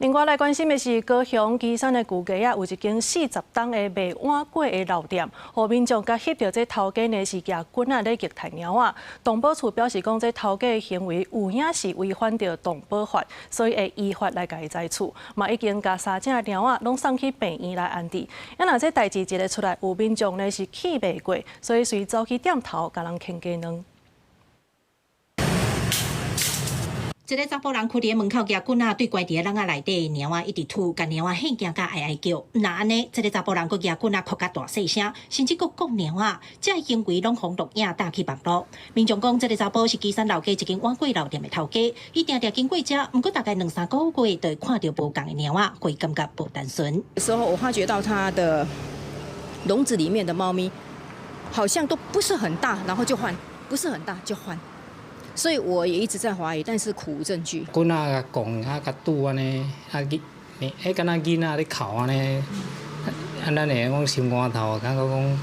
另外來關心的是，高雄旗山的舊街仔，有一間40冬的賣碗粿的老店，予民眾共翕著這頭家呢是舉棍仔咧虐待貓仔。動保處表示講，這頭家的行為有影是違反著動保法，所以會依法來共伊裁處。嘛已經共三隻貓仔攏送去病院來安置。啊，若這代誌一个出來，有民眾呢是氣袂過，所以隨走去店頭共人牽雞卵。一个查埔人踞佇門口舉棍仔，對關佇籠仔內底的貓仔一直吐，共貓仔嚇驚甲哀哀叫。毋但按呢，這个查埔人閣舉棍仔哭甲大細聲，甚至閣摃貓仔，這个行為攏予錄影貼去網路。民眾講，這个查埔是旗山老街一間碗粿老店的頭家，伊定定經過遮，毋過大概兩三個月就會看著無仝的貓仔，會感覺無單純。時候我發覺到他的籠子裡面的貓咪好像都不是很大，然後就換，不是很大就換。所以我也一直在懷疑，但是苦無證據。棍仔共摃啊，共拄按呢，啊囡，彼敢若囡仔咧哭按呢，啊咱會講心肝頭，感覺講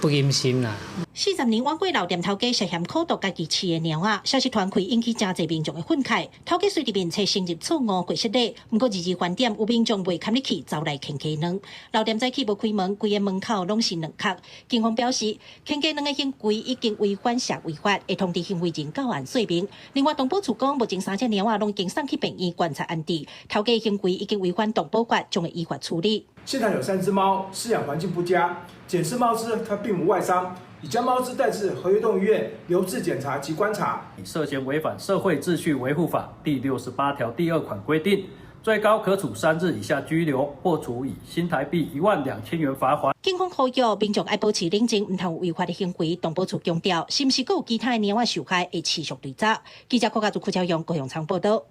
不甘心啦。40年碗粿老店頭家涉嫌苦毒家己飼的貓仔，消息傳開引起誠濟民眾的憤慨。頭家隨佇面冊承認錯誤過失禮，毋過二二翻點有民眾袂堪入去，走來牽雞卵。老店早起無開門，規个門口攏是卵殼。警方表示，牽雞卵的行為已經違反社會法，會通知行為人到案說明。另外，動保處講，目前三隻貓仔攏已經送去病院觀察安置。頭家行為已經違反動保法，將會依法處理。現場有三隻貓，飼養環境不佳，檢視貓隻，它並無外傷。已將貓隻帶至和悅動物醫院留置檢查及觀察。涉嫌違反社會秩序維護法第68條第2款規定，最高可處3日以下拘留，或處以新台幣12,000元罰鍰。警方呼籲民眾愛保持冷靜，毋通有違法的行為。動保處強調，是毋是閣有其他的貓仔受害，會持續追查。記者郭家祖、柯超勇高雄場報道。